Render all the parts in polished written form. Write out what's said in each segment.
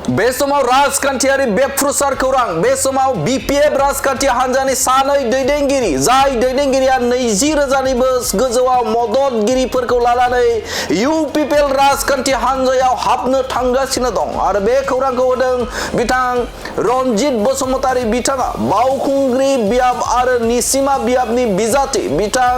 बे समाव राजखान्थियारि बेफ्रुसार खौरां बे समाव बीपीएफ राजखान्थि हान्जानि सानै दैदेनगिरि जाय दैदेनगिरिया 20,000निबो गोजौआव मददगिरिफोरखौ लानानै यूपीपीएल राजखान्थि हान्जायाव हाबनो थांगासिनो दं आरो बे खौरांखौ होदों बिथां रनजित बसुमतारी बिथाङा बावखुंग्रि बियाब आरो निसिमा बियाबनि बिजाथि बिथां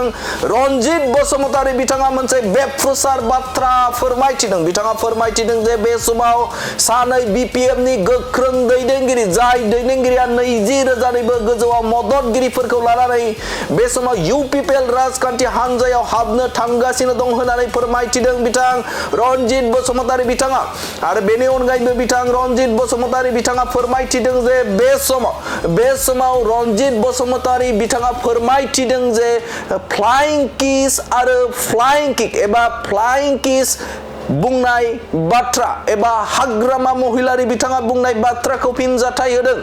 रनजित बसुमतारी बिथाङा मोनसे बेफ्रुसार बाथ्रा फोरमायथिदों बिथाङा फोरमायथिदों जे बे समाव सानै बीपीएफनि गोख्रों दैदेनगिरि जाय दैदेनगिरिया 20,000निबो गोजौआव मददगिरिफोरखौ लानानै बे समाव यूपीपीएल राजखान्थि हान्जायाव हाबनो थांगासिनो दं होननानै फोरमायथिदों बिथां रनजित बसुमतारी बिथाङा आरो बेनि अनगायैबो बिथां रनजित बसुमतारी बिथाङा फोरमायथिदों जे बे समाव रनजित बसुमतारी बिथाङा फोरमायथिदों जे फ्लाइंग किस आरो फ्लाइंग किक एबा फ्लाइंग किस बुंनाय बाथ्रा एबा हाग्रामा महिलारि बिथाङा बुंनाय बाथ्राखौ फिनजाथाय होदों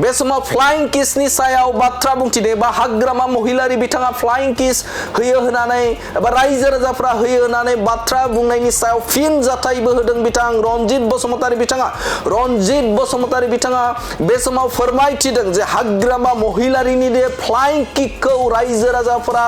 बे समाव फ्लाइंग किसनि सायाव बाथ्रा बुंथिदों एबा हाग्रामा महिलारि बिथाङा फ्लाइंग किस होयो होनानै एबा रायजो राजाफ्रा होयो होनानै बाथ्रा बुंनायनि सायाव फिनजाथायबो होदों बिथां रनजित बसुमतारी बिथाङा रनजित बसुमतारी बिथाङा बे समाव फोरमायथिदों जे हाग्रामा महिलारिनि बे फ्लाइंग किकखौ रायजो राजाफोरा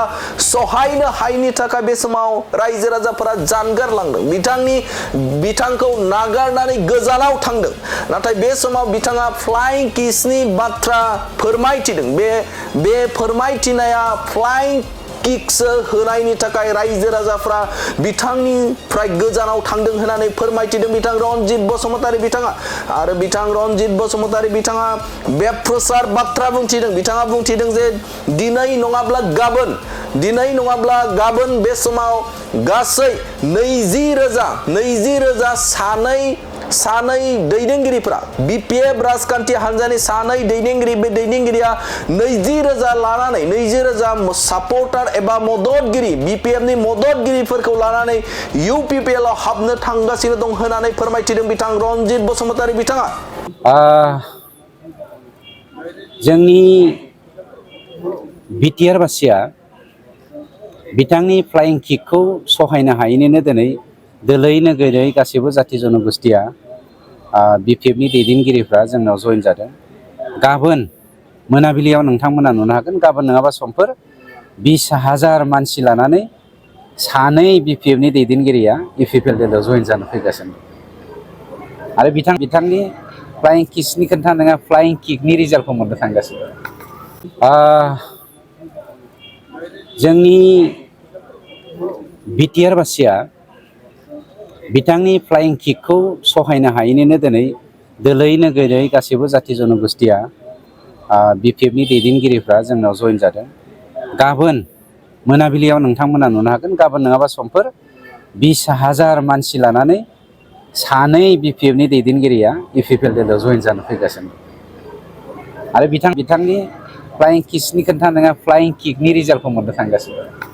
सहायनो हायैनि थाखाय बे समाव रायजो राजाफोरा जानगारलांदों बिथांखौ नागारनानै गोजानाव थांदों नाथाय बे समाव बिथाङा फ्लाइंग किसनि बाथ्रा फोरमायथिदों बे फोरमायथिनाया फ्लाइंग किक्स होनायनि थाखाय रायजो राजाफ्रा बिथांनिफ्राय गोजानाव थांदों होननानै फोरमायथिदों बिथां रनजित बसुमतारी बिथाङा आरो बिथां रनजित बसुमतारी बिथाङा बेफ्रुसार बाथ्रा बुंथिदों बिथाङा बुंथिदों जे दिनै नङाब्ला गाबोन बे समाव गासै 20,000 सानै दैदेनगिरिफोरा बीपीएफ राजखान्थि हान्जानि सानै दैदेनगिरि बे दैदेनगिरिया 20,000 सापर्टार एबा मददगिरि बीपीएफनि मददगिरिफोरखौ लानानै यूपीपीएल आव हाबनो थांगासिनो दं होननानै फोरमायथिदों बिथां रनजित बसुमतारी बिथाङा जोंनि बिटिआर बासिया बिथांनि फ्लाइंग किकखौ सहायनो हायैनिनो दिनै दोलै नोगोरै गासैबो जाथि जनगोष्ठिया बीपीएफनि दैदेनगिरिफ्रा जोंनाव जइन जादों गाबोन मोनाबिलियाव नोंथांमोना नुनो हागोन गाबोन नङाबा समफोर 20,000 मानसि लानानै सानै बीपीएफनि दैदेनगिरिया यूपीपीएल जइन जानो फैगासिनो आरो बिथांनि फ्लाइंग किसनि खोथा नङा फ्लाइंग किकनि रिजाल्टखौ मोननो थांगासिनो जोंनि बिटिआर बासिया बिथांनि फ्लाइंग किकखौ सहायनो हायैनिनो दिनै दोलै नोगोरै गासैबो जाथि जनगोष्ठिया बीपीएफनि दैदेनगिरिफ्रा जोंनाव जइन जादों गाबोन मोनाबिलियाव नोंथांमोना नुनो हागोन गाबोन नङाबा समफोर 20,000 मानसि लानानै सानै बीपीएफनि दैदेनगिरिया यूपीपीएल जइन जानो फैगासिनो आरो बिथांनि फ्लाइंग किसनि खोथा नङा फ्लाइंग किकनि रिजाल्टखौ मोननो थांगासिनो